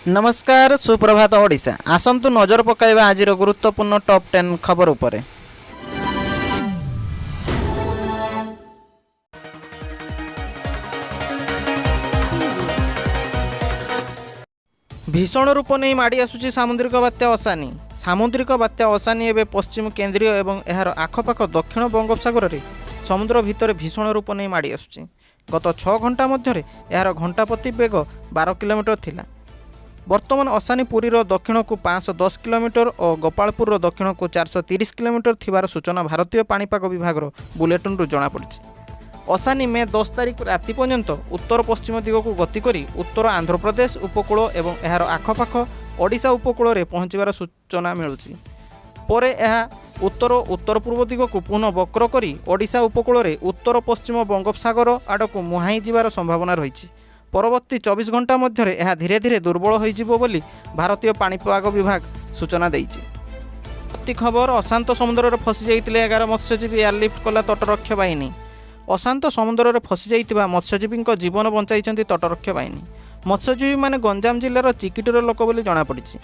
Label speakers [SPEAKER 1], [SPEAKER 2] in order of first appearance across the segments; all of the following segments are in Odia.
[SPEAKER 1] ନମସ୍କାର, ସୁପ୍ରଭାତ ଓଡ଼ିଶା। ଆସନ୍ତୁ ନଜର ପକାଇବା ଆଜିର ଗୁରୁତ୍ୱପୂର୍ଣ୍ଣ ଟପ୍ 10 ଖବର ଉପରେ। ଭୀଷଣ ରୂପ ନେଇ ମାଡ଼ି ଆସୁଛି ସାମୁଦ୍ରିକ ବାତ୍ୟା ଅସାନି। ସାମୁଦ୍ରିକ ବାତ୍ୟା ଅସାନି ଏବେ ପଶ୍ଚିମ କେନ୍ଦ୍ରୀୟ ଏବଂ ଏହାର ଆଖପାଖ ଦକ୍ଷିଣ ବଙ୍ଗୋପସାଗରରେ ସମୁଦ୍ର ଭିତରେ ଭୀଷଣ ରୂପ ନେଇ ମାଡ଼ି ଆସୁଛି। ଗତ 6 ଘଣ୍ଟା ମଧ୍ୟରେ ଏହାର ଘଣ୍ଟା ପ୍ରତି ବେଗ 12 କିଲୋମିଟର ଥିଲା। ବର୍ତ୍ତମାନ ଅସାନି ପୁରୀର ଦକ୍ଷିଣକୁ 510 କିଲୋମିଟର ଓ ଗୋପାଳପୁରର ଦକ୍ଷିଣକୁ 430 କିଲୋମିଟର ଥିବାର ସୂଚନା ଭାରତୀୟ ପାଣିପାଗ ବିଭାଗର ବୁଲେଟିନ୍ରୁ ଜଣାପଡ଼ିଛି। ଅସାନି ମେ 10 ତାରିଖ ରାତି ପର୍ଯ୍ୟନ୍ତ ଉତ୍ତର ପଶ୍ଚିମ ଦିଗକୁ ଗତି କରି ଉତ୍ତର ଆନ୍ଧ୍ରପ୍ରଦେଶ ଉପକୂଳ ଏବଂ ଏହାର ଆଖପାଖ ଓଡ଼ିଶା ଉପକୂଳରେ ପହଞ୍ଚିବାର ସୂଚନା ମିଳୁଛି। ପରେ ଏହା ଉତ୍ତର ଉତ୍ତର ପୂର୍ବ ଦିଗକୁ ପୁନଃ ବକ୍ର କରି ଓଡ଼ିଶା ଉପକୂଳରେ ଉତ୍ତର ପଶ୍ଚିମ ବଙ୍ଗୋପସାଗର ଆଡ଼କୁ ମୁହାଁଇ ଯିବାର ସମ୍ଭାବନା ରହିଛି। ପରବର୍ତ୍ତୀ 24 ଘଣ୍ଟା ମଧ୍ୟରେ ଏହା ଧୀରେ ଧୀରେ ଦୁର୍ବଳ ହୋଇଯିବ ବୋଲି ଭାରତୀୟ ପାଣିପାଗ ବିଭାଗ ସୂଚନା ଦେଇଛି। ପରବର୍ତ୍ତୀ ଖବର, ଅଶାନ୍ତ ସମୁଦ୍ରରେ ଫସିଯାଇଥିଲେ 11 ମତ୍ସ୍ୟଜୀବୀ, ଏୟାରଲିଫ୍ଟ କଲା ତଟରକ୍ଷା ବାହିନୀ। ଅଶାନ୍ତ ସମୁଦ୍ରରେ ଫସିଯାଇଥିବା ମତ୍ସ୍ୟଜୀବୀଙ୍କ ଜୀବନ ବଞ୍ଚାଇଛନ୍ତି ତଟରକ୍ଷା ବାହିନୀ। ମତ୍ସ୍ୟଜୀବୀମାନେ ଗଞ୍ଜାମ ଜିଲ୍ଲାର ଚିକିଟିର ଲୋକ ବୋଲି ଜଣାପଡ଼ିଛି।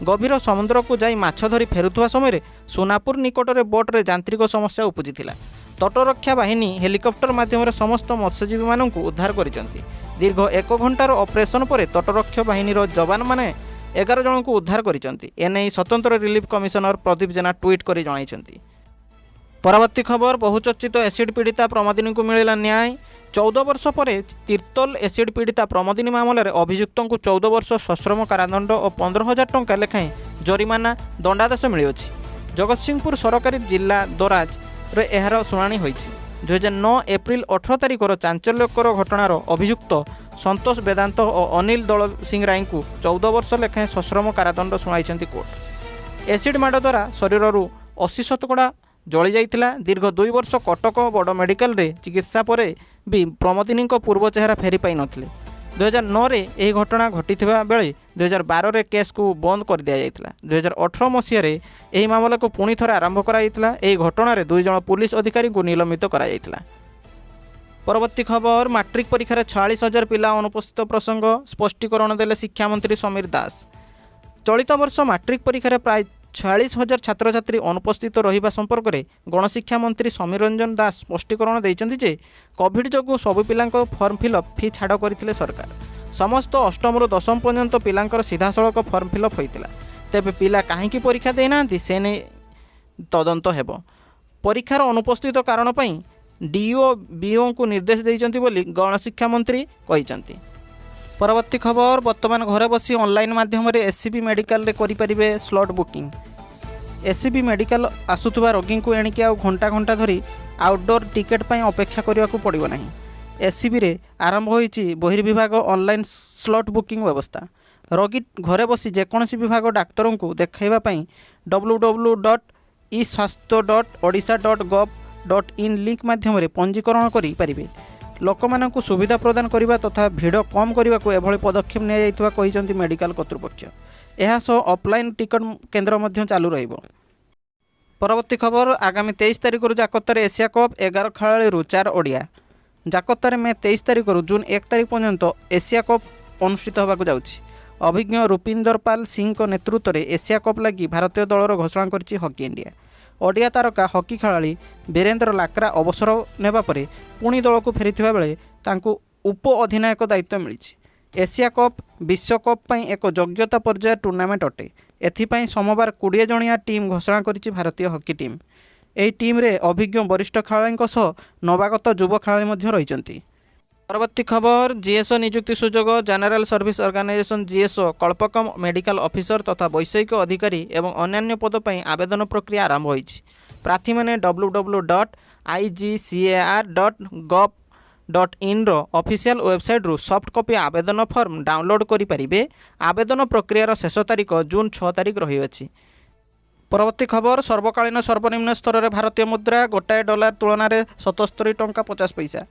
[SPEAKER 1] ଗଭୀର ସମୁଦ୍ରକୁ ଯାଇ ମାଛ ଧରି ଫେରୁଥିବା ସମୟରେ ସୋନାପୁର ନିକଟରେ ବୋଟ୍ରେ ଯାନ୍ତ୍ରିକ ସମସ୍ୟା ଉପୁଜିଥିଲା। ତଟରକ୍ଷା ବାହିନୀ ହେଲିକପ୍ଟର ମାଧ୍ୟମରେ ସମସ୍ତ ମତ୍ସ୍ୟଜୀବୀମାନଙ୍କୁ ଉଦ୍ଧାର କରିଛନ୍ତି। ଦୀର୍ଘ 1 ଘଣ୍ଟାର ଅପରେସନ୍ ପରେ ତଟରକ୍ଷା ବାହିନୀର ଯବାନମାନେ 11 ଜଣଙ୍କୁ ଉଦ୍ଧାର କରିଛନ୍ତି। ଏନେଇ ସ୍ୱତନ୍ତ୍ର relief commissioner Pradeep Jena tweet କରି ଜଣାଇଛନ୍ତି। ପରବର୍ତ୍ତୀ ଖବର, ବହୁଚର୍ଚ୍ଚିତ ଏସିଡ୍ ପୀଡ଼ିତା ପ୍ରମୋଦିନୀଙ୍କୁ ମିଳିଲା ନ୍ୟାୟ। 14 ବର୍ଷ ପରେ ତିର୍ତ୍ତୋଲ ଏସିଡ୍ ପୀଡ଼ିତା ପ୍ରମୋଦିନୀ ମାମଲାରେ ଅଭିଯୁକ୍ତଙ୍କୁ 14 ବର୍ଷ ସଶ୍ରମ କାରାଦଣ୍ଡ ଓ 15,000 ଟଙ୍କା ଲେଖାଏଁ ଜରିମାନା ଦଣ୍ଡାଦେଶ ମିଳିଅଛି। ଜଗତସିଂହପୁର ସରକାରୀ ଜିଲ୍ଲା ଦରାଜରେ ଏହାର ଶୁଣାଣି ହୋଇଛି। 2009 ଏପ୍ରିଲ 18 ତାରିଖର ଚାଞ୍ଚଲ୍ୟକର ଘଟଣାର ଅଭିଯୁକ୍ତ ସନ୍ତୋଷ ବେଦାନ୍ତ ଓ ଅନିଲ ଦଳ ସିଂ ରାୟଙ୍କୁ 14 ବର୍ଷ ଲେଖାଏଁ ସଶ୍ରମ କାରାଦଣ୍ଡ ଶୁଣାଇଛନ୍ତି କୋର୍ଟ। ଏସିଡ୍ ମାଡ଼ ଦ୍ୱାରା ଶରୀରରୁ 80 ଶତକଡ଼ା ଜଳିଯାଇଥିଲା। ଦୀର୍ଘ 2 ବର୍ଷ କଟକ ବଡ଼ ମେଡିକାଲରେ ଚିକିତ୍ସା ପରେ ବି ପ୍ରମୋଦିନୀଙ୍କ ପୂର୍ବ ଚେହେରା ଫେରି ପାଇନଥିଲେ। 2009ରେ ଏହି ଘଟଣା ଘଟିଥିବା ବେଳେ 2012ରେ କେସ୍କୁ ବନ୍ଦ କରିଦିଆଯାଇଥିଲା। 2018 ମସିହାରେ ଏହି ମାମଲାକୁ ପୁଣି ଥରେ ଆରମ୍ଭ କରାଯାଇଥିଲା। ଏହି ଘଟଣାରେ 2 ଜଣ ପୁଲିସ ଅଧିକାରୀଙ୍କୁ ନିଲମ୍ବିତ କରାଯାଇଥିଲା। ପରବର୍ତ୍ତୀ ଖବର, ମାଟ୍ରିକ ପରୀକ୍ଷାରେ 46,000 ପିଲା ଅନୁପସ୍ଥିତ ପ୍ରସଙ୍ଗ ସ୍ପଷ୍ଟୀକରଣ ଦେଲେ ଶିକ୍ଷାମନ୍ତ୍ରୀ ସମୀର ଦାଶ। ଚଳିତ ବର୍ଷ ମାଟ୍ରିକ ପରୀକ୍ଷାରେ ପ୍ରାୟ 46,000 ଛାତ୍ରଛାତ୍ରୀ ଅନୁପସ୍ଥିତ ରହିବା ସମ୍ପର୍କରେ ଗଣଶିକ୍ଷା ମନ୍ତ୍ରୀ ସମୀର ରଞ୍ଜନ ଦାଶ ସ୍ପଷ୍ଟୀକରଣ ଦେଇଛନ୍ତି ଯେ କୋଭିଡ୍ ଯୋଗୁଁ ସବୁ ପିଲାଙ୍କ ଫର୍ମ ଫିଲ୍ଅପ୍ ଫି ଛାଡ଼ କରିଥିଲେ ସରକାର। ସମସ୍ତ ଅଷ୍ଟମରୁ ଦଶମ ପର୍ଯ୍ୟନ୍ତ ପିଲାଙ୍କର ସିଧାସଳଖ ଫର୍ମ ଫିଲ୍ଅପ୍ ହୋଇଥିଲା। ତେବେ ପିଲା କାହିଁକି ପରୀକ୍ଷା ଦେଇନାହାନ୍ତି ସେ ନେଇ ତଦନ୍ତ ହେବ। ପରୀକ୍ଷାର ଅନୁପସ୍ଥିତ କାରଣ ପାଇଁ ଡିଇଓ ବିଇଓଙ୍କୁ ନିର୍ଦ୍ଦେଶ ଦେଇଛନ୍ତି ବୋଲି ଗଣଶିକ୍ଷା ମନ୍ତ୍ରୀ କହିଛନ୍ତି। ପରବର୍ତ୍ତୀ ଖବର, ବର୍ତ୍ତମାନ ଘରେ ବସି ଅନଲାଇନ୍ ମାଧ୍ୟମରେ ଏସ୍ସିବି ମେଡିକାଲରେ କରିପାରିବେ ସ୍ଲଟ୍ ବୁକିଂ। ଏସ୍ସିବି ମେଡିକାଲ ଆସୁଥିବା ରୋଗୀଙ୍କୁ ଏଣିକି ଆଉ ଘଣ୍ଟା ଘଣ୍ଟା ଧରି ଆଉଟଡୋର୍ ଟିକେଟ୍ ପାଇଁ ଅପେକ୍ଷା କରିବାକୁ ପଡ଼ିବ ନାହିଁ। ଏସ୍ସିବିରେ ଆରମ୍ଭ ହୋଇଛି ବହିର୍ବିଭାଗ ଅନଲାଇନ୍ ସ୍ଲଟ୍ ବୁକିଂ ବ୍ୟବସ୍ଥା। ରୋଗୀ ଘରେ ବସି ଯେକୌଣସି ବିଭାଗ ଡାକ୍ତରଙ୍କୁ ଦେଖାଇବା ପାଇଁ ww.eswasthya.odisha.gov.in link ମାଧ୍ୟମରେ ପଞ୍ଜୀକରଣ କରିପାରିବେ। ଲୋକମାନଙ୍କୁ ସୁବିଧା ପ୍ରଦାନ କରିବା ତଥା ଭିଡ଼ କମ୍ କରିବାକୁ ଏଭଳି ପଦକ୍ଷେପ ନିଆଯାଇଥିବା କହିଛନ୍ତି ମେଡିକାଲ କର୍ତ୍ତୃପକ୍ଷ। ଏହା ସହ ଅଫଲାଇନ୍ ଟିକଟ କେନ୍ଦ୍ର ମଧ୍ୟ ଚାଲୁ ରହିବ। ପରବର୍ତ୍ତୀ ଖବର, ଆଗାମୀ 23 ତାରିଖରୁ ଜାକର୍ତ୍ତାରେ ଏସିଆ କପ୍, 11 ଖେଳାଳିରୁ 4 ଓଡ଼ିଆ। ଜାକର୍ତ୍ତାରେ ମେ 23 ତାରିଖରୁ ଜୁନ୍ 1 ତାରିଖ ପର୍ଯ୍ୟନ୍ତ ଏସିଆ କପ୍ ଅନୁଷ୍ଠିତ ହେବାକୁ ଯାଉଛି। ଅଭିଜ୍ଞ ରୂପିନ୍ଦର ପାଲ ସିଂଙ୍କ ନେତୃତ୍ୱରେ ଏସିଆ କପ୍ ଲାଗି ଭାରତୀୟ ଦଳର ଘୋଷଣା କରିଛି ହକି ଇଣ୍ଡିଆ। ଓଡ଼ିଆ ତାରକା ହକି ଖେଳାଳି ବୀରେନ୍ଦ୍ର ଲାକ୍ରା ଅବସର ନେବା ପରେ ପୁଣି ଦଳକୁ ଫେରିଥିବା ବେଳେ ତାଙ୍କୁ ଉପ ଅଧିନାୟକ ଦାୟିତ୍ୱ ମିଳିଛି। ଏସିଆ କପ୍ ବିଶ୍ୱକପ୍ ପାଇଁ ଏକ ଯୋଗ୍ୟତା ପର୍ଯ୍ୟାୟ ଟୁର୍ଣ୍ଣାମେଣ୍ଟ ଅଟେ। ଏଥିପାଇଁ ସୋମବାର 20 ଜଣିଆ ଟିମ୍ ଘୋଷଣା କରିଛି ଭାରତୀୟ ହକି ଟିମ୍। ଏହି ଟିମ୍ରେ ଅଭିଜ୍ଞ ବରିଷ୍ଠ ଖେଳାଳିଙ୍କ ସହ ନବାଗତ ଯୁବ ଖେଳାଳି ମଧ୍ୟ ରହିଛନ୍ତି। ପରବର୍ତ୍ତୀ ଖବର, ଜିଏସ୍ଓ ନିଯୁକ୍ତି ସୁଯୋଗ। General service organisation GSO Kalpakkam medical officer ତଥା ବୈଷୟିକ ଅଧିକାରୀ ଏବଂ ଅନ୍ୟାନ୍ୟ ପଦ ପାଇଁ ଆବେଦନ ପ୍ରକ୍ରିୟା ଆରମ୍ଭ ହୋଇଛି। ପ୍ରାର୍ଥୀମାନେ ww.igcar.gov.inର ଅଫିସିଆଲ ୱେବସାଇଟ୍ରୁ ସଫ୍ଟ କପି ଆବେଦନ ଫର୍ମ ଡାଉନଲୋଡ୍ କରିପାରିବେ। ଆବେଦନ ପ୍ରକ୍ରିୟାର ଶେଷ ତାରିଖ ଜୁନ୍ 6 ତାରିଖ ରହିଅଛି। ପରବର୍ତ୍ତୀ ଖବର, ସର୍ବକାଳୀନ ସର୍ବନିମ୍ନ ସ୍ତରରେ ଭାରତୀୟ ମୁଦ୍ରା। ଗୋଟାଏ ଡଲାର ତୁଳନାରେ 77 ଟଙ୍କା 50 ପଇସା।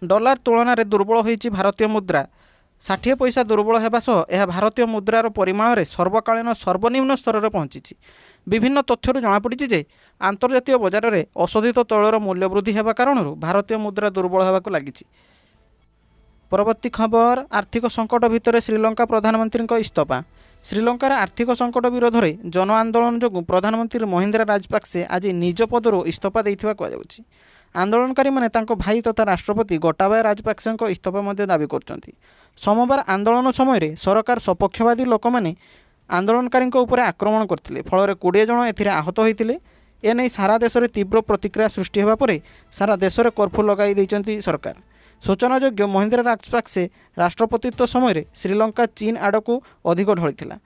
[SPEAKER 1] ଡଲାର ତୁଳନାରେ ଦୁର୍ବଳ ହୋଇଛି ଭାରତୀୟ ମୁଦ୍ରା। 60 ପଇସା ଦୁର୍ବଳ ହେବା ସହ ଏହା ଭାରତୀୟ ମୁଦ୍ରାର ପରିମାଣରେ ସର୍ବକାଳୀନ ସର୍ବନିମ୍ନ ସ୍ତରରେ ପହଞ୍ଚିଛି। ବିଭିନ୍ନ ତଥ୍ୟରୁ ଜଣାପଡ଼ିଛି ଯେ ଆନ୍ତର୍ଜାତୀୟ ବଜାରରେ ଅଶୋଧିତ ତୈଳର ମୂଲ୍ୟ ବୃଦ୍ଧି ହେବା କାରଣରୁ ଭାରତୀୟ ମୁଦ୍ରା ଦୁର୍ବଳ ହେବାକୁ ଲାଗିଛି। ପରବର୍ତ୍ତୀ ଖବର, ଆର୍ଥିକ ସଙ୍କଟ ଭିତରେ ଶ୍ରୀଲଙ୍କା ପ୍ରଧାନମନ୍ତ୍ରୀଙ୍କ ଇସ୍ତଫା। ଶ୍ରୀଲଙ୍କାର ଆର୍ଥିକ ସଙ୍କଟ ବିରୋଧରେ ଜନ ଆନ୍ଦୋଳନ ଯୋଗୁଁ ପ୍ରଧାନମନ୍ତ୍ରୀ ମହିନ୍ଦ୍ରା ରାଜପାକ୍ସେ ଆଜି ନିଜ ପଦରୁ ଇସ୍ତଫା ଦେଇଥିବା କୁହାଯାଉଛି। ଆନ୍ଦୋଳନକାରୀମାନେ ତାଙ୍କ ଭାଇ ତଥା ରାଷ୍ଟ୍ରପତି ଗୋଟାବାୟା ରାଜପାକ୍ସେଙ୍କ ଇସ୍ତଫା ମଧ୍ୟ ଦାବି କରୁଛନ୍ତି। ସୋମବାର ଆନ୍ଦୋଳନ ସମୟରେ ସରକାର ସପକ୍ଷବାଦୀ ଲୋକମାନେ ଆନ୍ଦୋଳନକାରୀଙ୍କ ଉପରେ ଆକ୍ରମଣ କରିଥିଲେ। ଫଳରେ 20 ଜଣ ଏଥିରେ ଆହତ ହୋଇଥିଲେ। ଏନେଇ ସାରା ଦେଶରେ ତୀବ୍ର ପ୍ରତିକ୍ରିୟା ସୃଷ୍ଟି ହେବା ପରେ ସାରା ଦେଶରେ କର୍ଫ୍ୟୁ ଲଗାଇ ଦେଇଛନ୍ତି ସରକାର। ସୂଚନାଯୋଗ୍ୟ, ମହିନ୍ଦ୍ରା ରାଜପାକ୍ସେ ରାଷ୍ଟ୍ରପତିତ୍ୱ ସମୟରେ ଶ୍ରୀଲଙ୍କା ଚୀନ ଆଡ଼କୁ ଅଧିକ ଢଳିଥିଲା।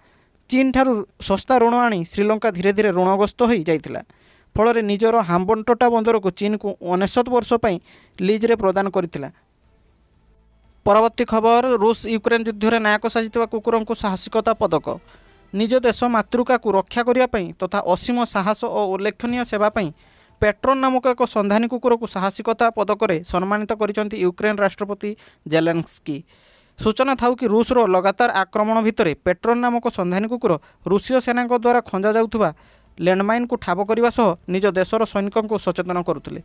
[SPEAKER 1] ଚୀନଠାରୁ ଶସ୍ତା ଋଣ ଆଣି ଶ୍ରୀଲଙ୍କା ଧୀରେ ଧୀରେ ଋଣଗ୍ରସ୍ତ ହୋଇ ଯାଇଥିଲା। ଫଳରେ ନିଜର ହାମ୍ବନଟୋଟା ବନ୍ଦରକୁ ଚୀନକୁ 99 ବର୍ଷ ପାଇଁ ଲିଜ୍ରେ ପ୍ରଦାନ କରିଥିଲା। ପରବର୍ତ୍ତୀ ଖବର, ରୁଷ ୟୁକ୍ରେନ ଯୁଦ୍ଧରେ ନାୟକ ସାଜିଥିବା କୁକୁରଙ୍କୁ ସାହସିକତା ପଦକ। ନିଜ ଦେଶ ମାତୃକାକୁ ରକ୍ଷା କରିବା ପାଇଁ ତଥା ଅସୀମ ସାହସ ଓ ଉଲ୍ଲେଖନୀୟ ସେବା ପାଇଁ ପେଟ୍ରୋନ୍ ନାମକ ଏକ ସନ୍ଧାନୀ କୁକୁରକୁ ସାହସିକତା ପଦକରେ ସମ୍ମାନିତ କରିଛନ୍ତି ୟୁକ୍ରେନ ରାଷ୍ଟ୍ରପତି ଜେଲେନ୍ସ୍କି। ସୂଚନା ଥାଉ କି, ରୁଷର ଲଗାତାର ଆକ୍ରମଣ ଭିତରେ ପେଟ୍ରୋନ୍ ନାମକ ସନ୍ଧାନୀ କୁକୁର ରୁଷୀୟ ସେନାଙ୍କ ଦ୍ୱାରା ଖଞ୍ଜା ଯାଉଥିବା ଲ୍ୟାଣ୍ଡମାଇନ୍କୁ ଠାବ କରିବା ସହ ନିଜ ଦେଶର ସୈନିକଙ୍କୁ ସଚେତନ କରୁଥିଲେ।